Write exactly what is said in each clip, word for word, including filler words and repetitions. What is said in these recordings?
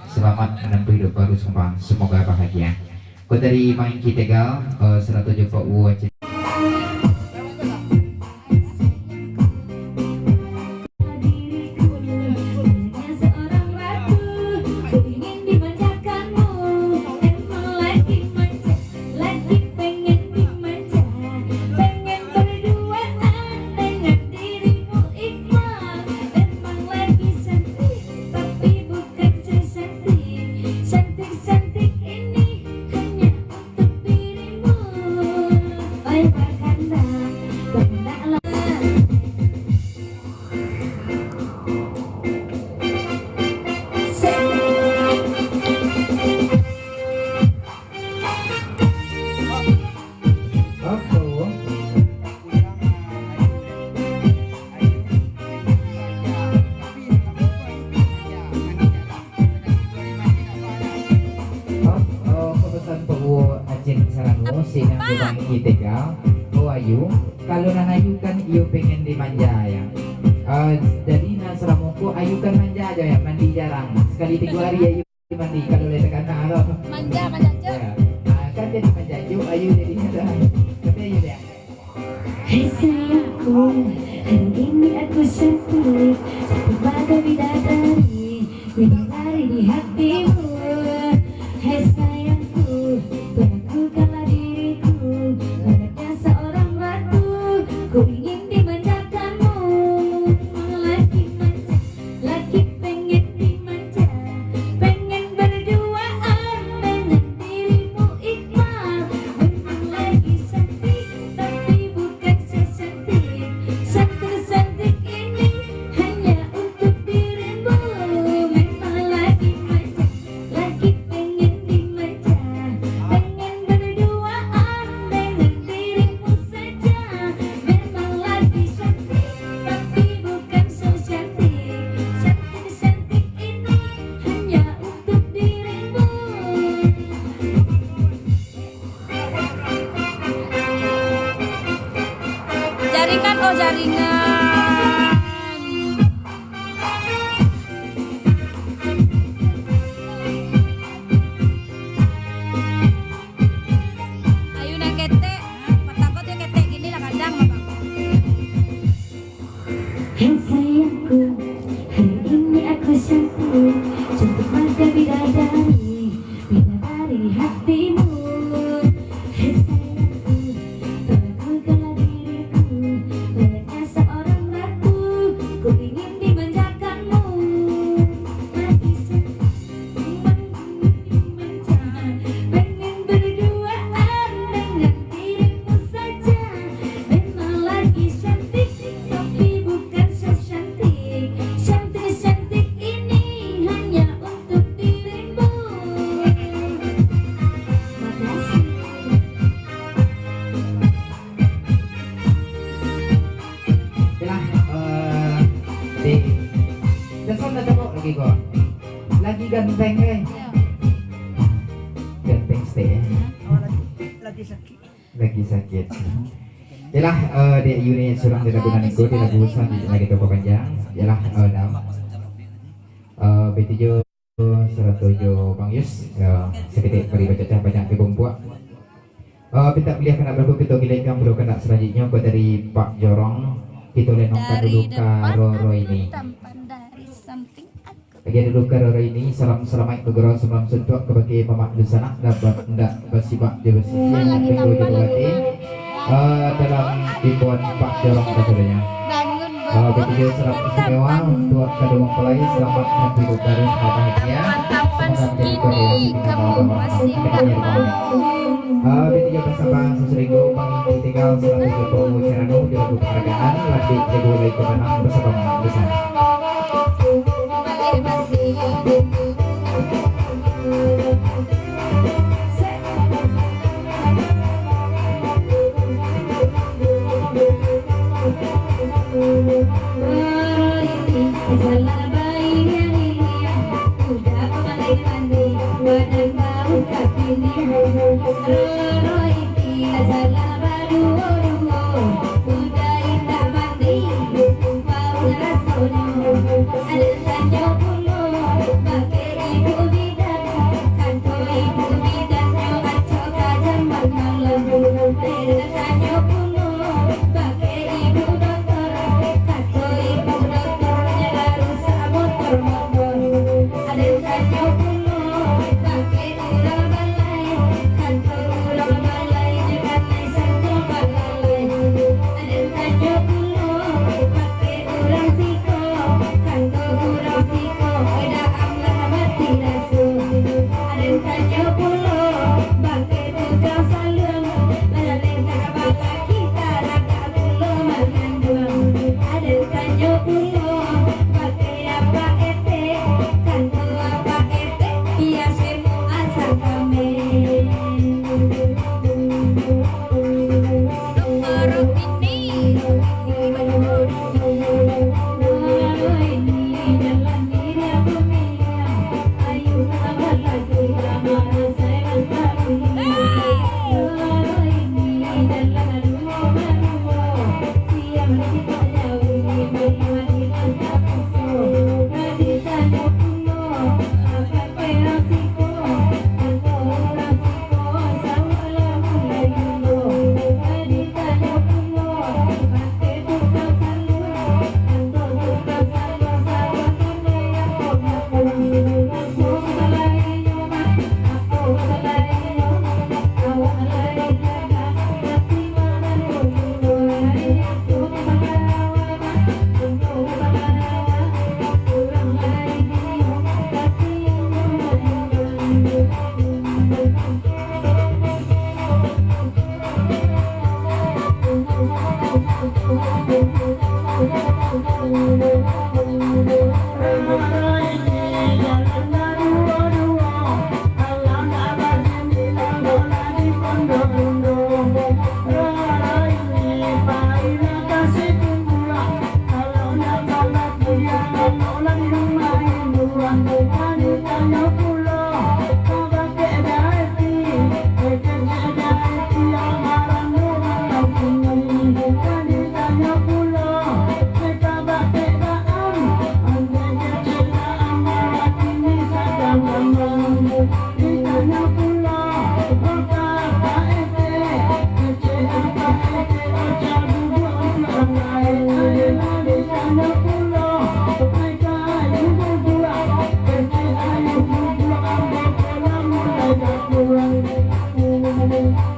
Selamat menempuh hidup baru sambah. Semoga bahagia. Ko dari Bang Ingki Tegal, eh, sarato jo Pak Uwo Aceh. Lagi pengen dimanja, pengen berduaan dengan dirimu, Iqbal. Memang lagi cantik, tapi bukan so cantik. Cantik-cantik ini hanya untuk dirimu. Oi, berkandang, berkandanglah. Apo? Oh, oh, ko pesan Pak Uwo Aceh Sarano, si nan Bang Ingki Tegal. Oh, Ayu, kalau nan Ayu kan iyo pengen dimanja, ya. Ah, jadi nan salamo ko Ayu kan manja aja, ya, mandi jarang. Sekali tigo hari Ayu mandi, kalau lai takana lo. Manja, manja, Cuk. Ya. Ah, kan jadi manja, Cuk, Ayu jadinyo tu. Tapi Ayu, ya. Hei sayangku, hari ini aku cantik, cantik bagai bidadari, bidadari di hatimu. Hei sayangku, perlakukanlah diriku layaknya seorang ratu. Ku ingin dimanjakanmu, lagi manja. Lagi pengen dimanja, pengen berduaan dengan dirimu, Iqbal. Memang lagi cantik, tapi bukan so cantik. Cantik-cantik ini hanya untuk dirimu. Memang lagi manja, lagi pengen dimanja, pengen berduaan dengan dirimu saja. Memang lagi cantik, tapi bukan so cantik. Cantik-cantik ini hanya untuk dirimu. Jaringan, oh, jaringan. Ayu nan ketek, patah ko tu ketek gini lah kadang, Bang. Hei sayangku, hari ini aku cantik, cantik mata bidadari, bidadari hatimu. Hei sayangku, perlakukanlah diriku layaknya seorang ratu. Ku ingin dimanjakanmu. Lagi cantik, pengen berduaan dengan dirimu saja. Memang lagi cantik, tapi bukan so cantik. Cantik-cantik ini hanya untuk dirimu. Makasih. Yalah, eh, di, pesan dah tabok lagi ko. Lagi ganteng, eh. Ganteng stay, eh. Lagi sakit. Lagi sakit. Yalah, eh, dek Yuni surang di lagu nan iko, di lagu Sandi, lagi toko panjang. Yalah, eh, dam. Eh, B T Jo sarato jo Bang Yus, eh, saketek bari bacacah banyak di bumbuak. Eh, pintak buliah kandak barapo kito gilekkan bulo kandak salanjuiknyo ko dari Pak Jorong. Kito lenongkan dulu ka Roro ini. Lagi dulu ka Roro ini, salam salamaik bagurau, salam suntuak kabake mamak dunsanak, ndak ba-, ndak basibak jo basisiah, ndak tunggu jo babati. Eh, dalam imbauan Pak Jorong kasadonyo. Eh, B T Jo salam istimewa untuak kaduo mempelai, selamat menempuh hidup baru, semoga bahagia, semoga menjadi keluarga yang sakinah mawaddah warahmah. Ah, B T Jo basabang sasuringgo, Bang Ingki Tegal, sarato jo Pak Uwo Carano, di lagu penghargaan, Ladek Jago Lai Kumanang, basabang di sana.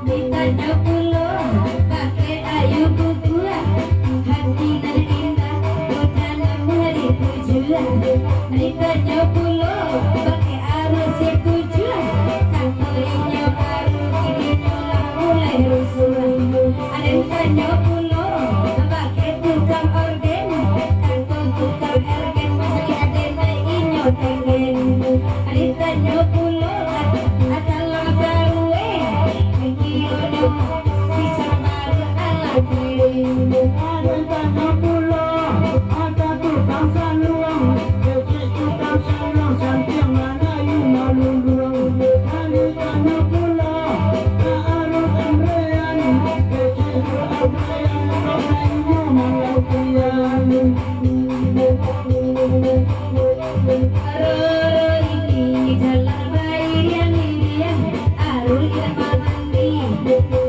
Ditanyo pulo, bakeh ayu bubuak, hati nan indah, udah namuah dipujuak. Ditanyo pulo, bakeh aruih si tujuah, kato inyo aruih, kini inyo lah mulai rusuah. Aden tanyo pulo, bakeh tukang orden, kato tukang ergen, masa di aden inyo tenggen. Ditanyo pulo, ata-, atalang saruwe, kironyo si sabaru alah kiring. Aden tanyo pulo, ata tukang saluang, kecek tukang saluang, santiang manayu maluluang. Aden tanyo pulo, ka arok amrean, kecek arok amrean, kok nainyo malaukian. Roro ini jalan bairiang-iriang, aruih indak mamandi,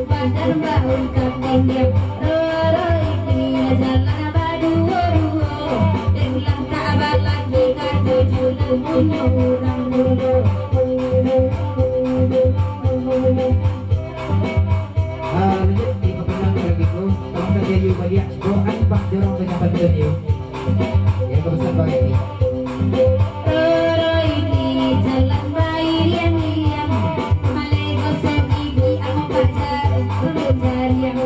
badan baun kapindiang. Roro ini jalan baduo-duo, dek ulah ka balaki ka tujuah punyo urang dulu. Ah, lanjut, di kapanan kalau gitu, tolong saja yu baliak, doakan Pak Jorong dengan pantun yu. Ya, kepesan Bang Edi. Roro ini jalan bairiang-iriang, malai gosok gigi, amo pajar, bulu jariang.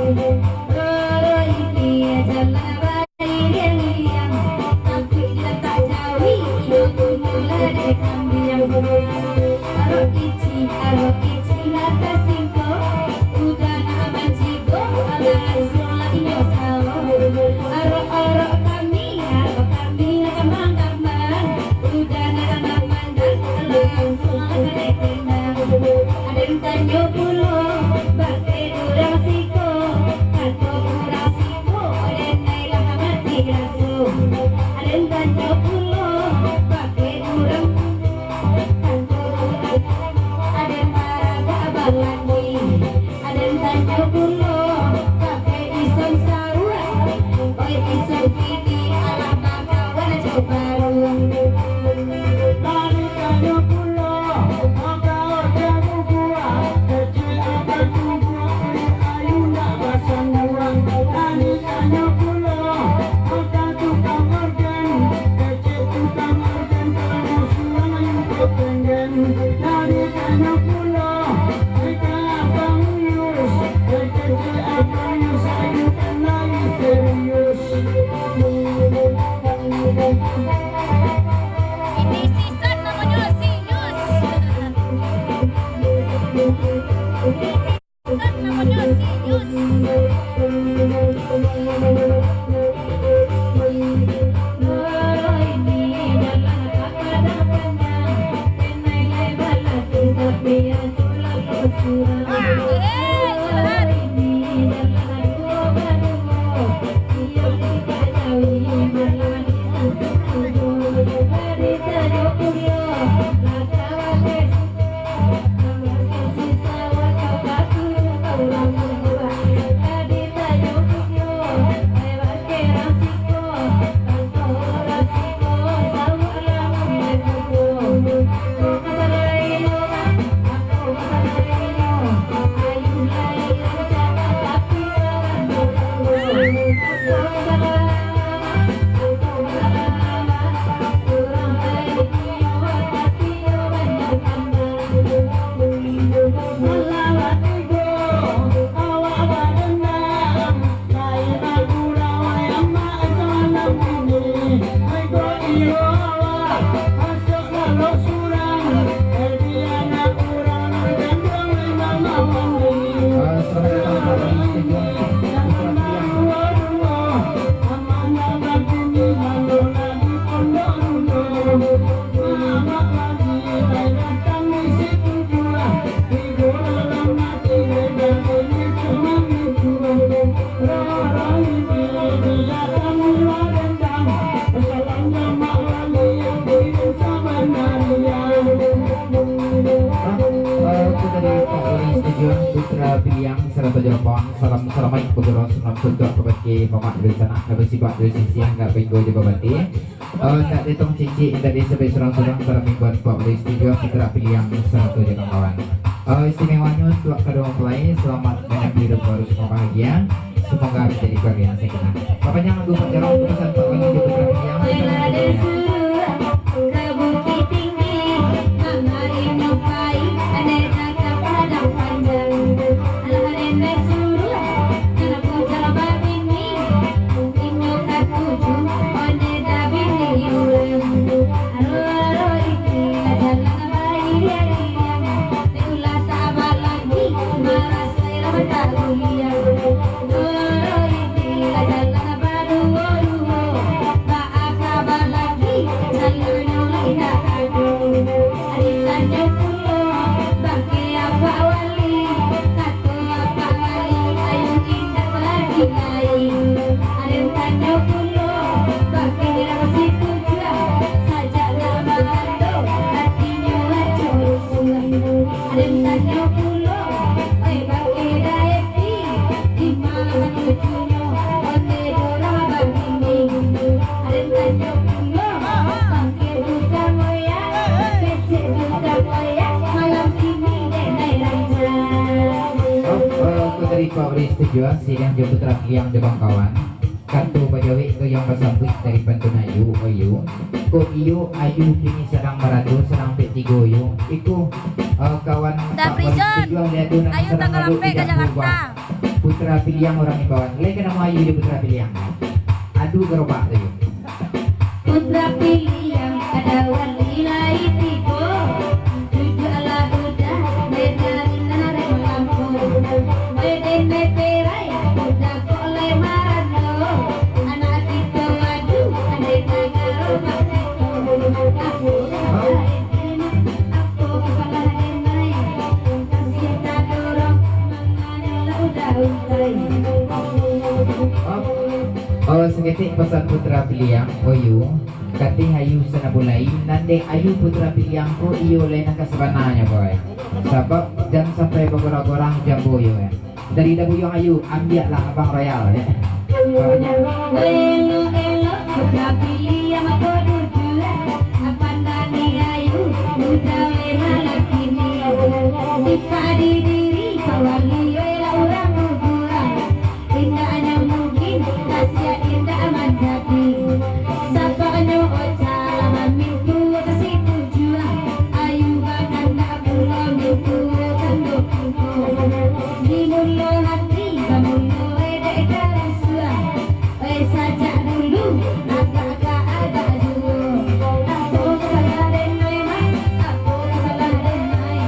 Roro ini jalan bairiang-iriang, tapi dilantak jawi, inyo punyo ladai kambiang. Arok kicik, arok kicik, lah tasingko, udah nak mancik. Aden tanyo pulo, bakeh urang siko, kato urang siko, aden lai lah mati raso. Aden tanyo pulo, bakeh urang Aden maragak balaki, aden tanyo pulo, bakeh isan sauak, oi isan kini, alah bakawan jo baruak. Aden tanyo pulo, bakeh jamu buah, kecek akan tubuak, ayu ndak basanduak. Aden tanyo pulo, bakeh tukang organ, kecek tukang organ, kalau mau surang ayu kepenggan. Aden tanyo pulo, mereka abang Yus, kecek abang Yus, ayu kan lagi serius. Ini si San namonyo, si Yus. Kan namonyo si Yus. Putra Piliang sarato jo kawan, salam salamaik bagurau, salam suntuak kabake mamak dari sanak, nan basibak dari sisiah, nan bainggo jo babati. Eh, tak detong cincik, indak disabik surang-surang, salam mingguan Pak Wali Studio, Putra Piliang sarato jo kawan. Eh, istimewanyo untuak kaduo mempelai, selamat menyambut hidup baru semua bahagia. Semoga menjadi keluarga yang sakinah. Papanjang lagu Pak Jarong, pesan Pak Wali di Putra Piliang. Oke, dari Pak Wali Studio, sidang jo Putra Piliang jo kawan-kawan. Kato bajawek tu nan basambuik dari pantun Ayu, Ayu. Kok iyo Ayu kini sadang marado, sadang dek tigo yo. Iko, eh, kawan Pak Wali Studio, lihat tu nan sadang marado, tanggal ampek ka Jakarta. Putra Piliang urang imbauan. Lai ka namo Ayu di Putra Piliang. Adu garobak tu yo. Putra Piliang, ada wali lai tibo. Duduaklah budak, beda di nareng lampu. Beden beperai, budak kok lai marando. Anak kito adu, andai ka garobak kito. Apo salah denai, apo salah denai. Kasih tadorong, mangana lah udah untai. Oh, saketek pasan Putra Piliang, Oyu, kateh Ayu sanabulai, nan dek Ayu Putra Piliang ko iyo lai nan ka sabananyo ko, eh. Sabab jan sampai bagorang-gorang jambo yo, eh. Dari Dabuyuang Ayu, ambiaklah Abang Royal, eh. Elok-elok Putra Piliang ko duduak, pandang di Ayu, muda weh lalaki ni. Tipak di diri, kawan liyo lah urang duduak. Indaknyo mungkin, kasiak indak manjadi. Sapaknyo oca lah mamintu ka situ jua. Ayu bakandak pulo mintu tando pinto. Di mulo hati, bamulo edek ka rusuah. Oi, sajak dulu, agak ka agak juo. Apo salah denai, Mai? Apo salah denai?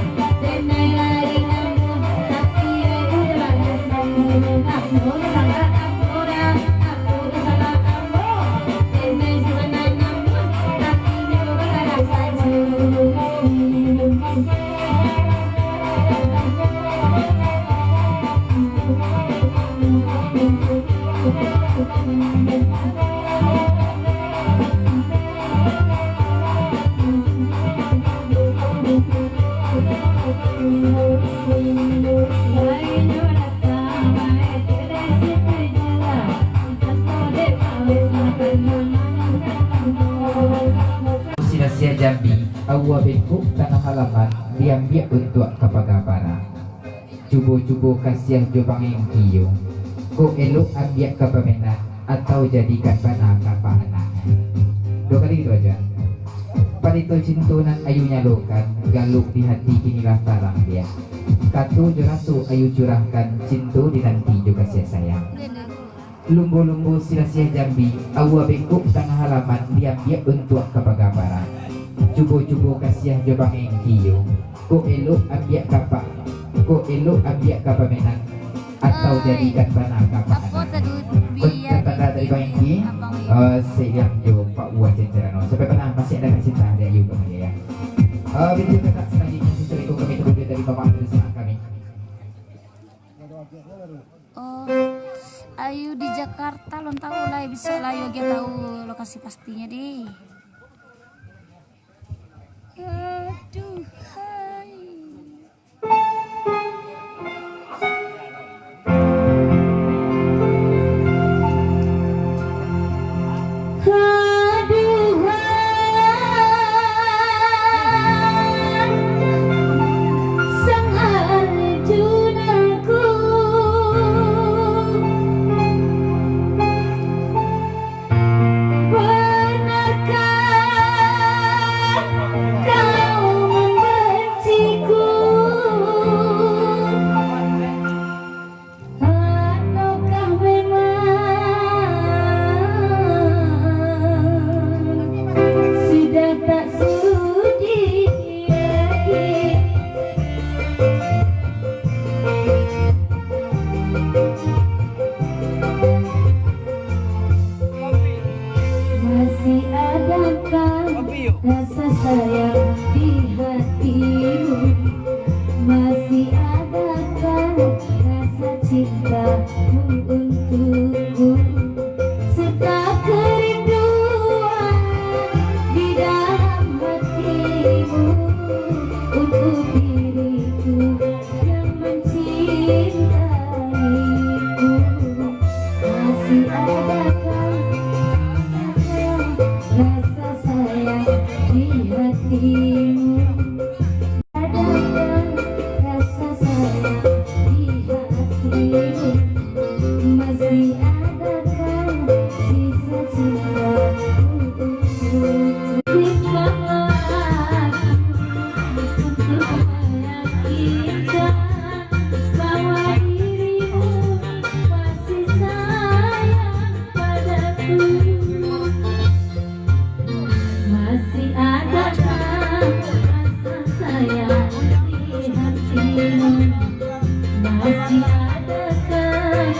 Silasiah Jambi, aua bengkok tangah halaman, diambiak untuak ka paga parak. Cubo-cubo kasiah jo bangengki yo. Kok elok ambiak ka pamenan, atau jadikan bana ka paanak. Duo kali gitu aja. Palito cinto nan Ayu nyalokan, galok di hati kini lah tarang liak. Kato jo raso Ayu curahkan, cinto dinanti jo kasiah sayang. Lumbo-lumbo silasiah Jambi, aua bengkok tangah halaman, diambiak untuak ka paga parak. Cubo-cubo kasiah jo bangengki yo. Kok elok ambiak ka pa-, kok elok ambiak ka pamenan, atau jadikan bana ka paanak. Kok tanda dari bangengki, eh, sayang jo Pak Buah Cencerano. Sampai bana masih ada ka cinta dari Ayu ka Maria. Eh, video petak selanjutnya, sesuai ko kami tunggu dari Bapak dari sanak kami. Oh, Ayu di Jakarta, lon tahu lah, bisa lah Ayu agiah tahu lokasi pastinya deh. Aduh, hai. Diriku yang mencintaiku, masih adakah rasa sayang di hatimu? Adakah rasa sayang di hatimu? Masih adakah sisa cintaku untukmu? Simpan lagi untuk meyakinkan bahwa dirimu masih sayang padaku. Masih adakah rasa sayang di hatimu? Masih adakah?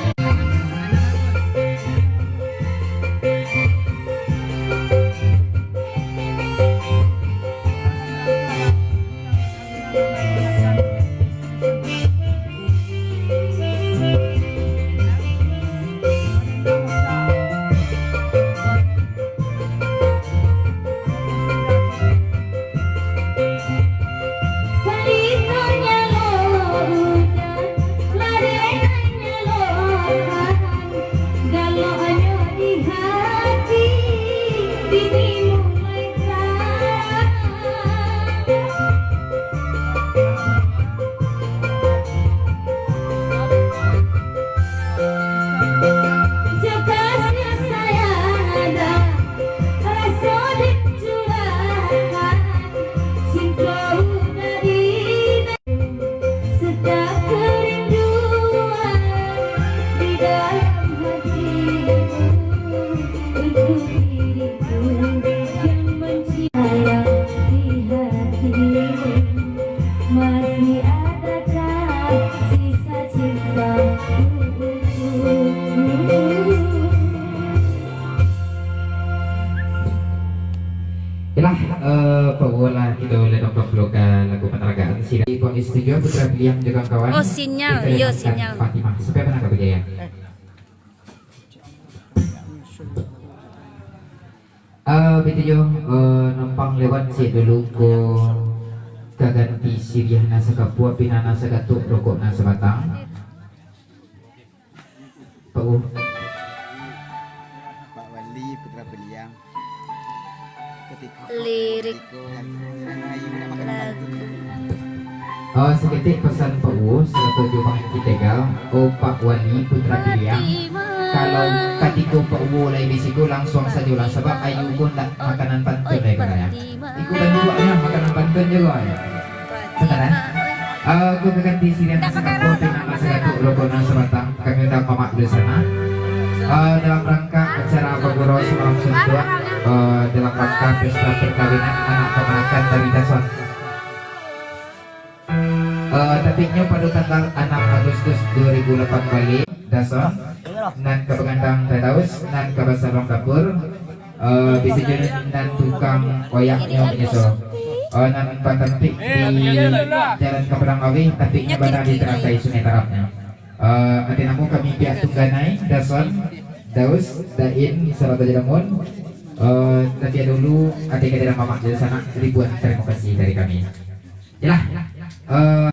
Sedang kerinduan di dalam hatiku, untuk diriku yang mencintai di hatimu. Masih adakah sisa cintaku untukmu? Okelah, eh, Pak Uwo lah, kito lah dongkok dulu ka lagu panaragaan. Silakan. Kondisi tujuan Putra Biliang jo kawan-kawan. Oh, sinyal. Kito yo, datangkan sinyal. Fatimah. Sampai mana ka berjaya? Eh, bitujuah, eh, numpang lewat ciek dulu ko ka ganti siriah nan sakapua, pina nan sagatuk, rokok nan sabatang. Pak Uwo. Pak Wali Putra Biliang. Lirik lagu. Oh, saketek pasan Pak Uwo, sarato jo Bang Enki Tegal. Oh, Pak Wali Putra Biliang. Kalau katiko Pak Uwo lai di siko, langsuang sajolah, sabab ayu ko ndak makanan pantun lai, kan, ya. Iko bantuaknyo makanan pantun juo, ya. Sekarang, eh, ko ka ganti siriah nan sakapua, pina nan sagatuk, rokok nan sabatang. Kami undang mamak di sana. Eh, dalam rangka acara bagurau samalam suntuak, eh, dalam rangka pesta perkawinan anak kamanakan dari Dason. Eh, tapiknyo pado tanggal anam Agustus dua ribu lapan baleh, Dason, nan ka bagandang Tadaus, nan ka basaluang dapur, eh, bisa jadi nan tukang oyaknyo manyoso. Eh, nan batampik di Jalan Kapadang Awih, tapiknyo bana di taratai Sungai Tarapnyo. Eh, ati namo kami pihak Tungganai, Dason, Daus, Dain, sarato Jalamun. Eh, tapi dulu, ati ka dalam mamak di sana, ribuan tarimo kasih dari kami. Yalah, eh,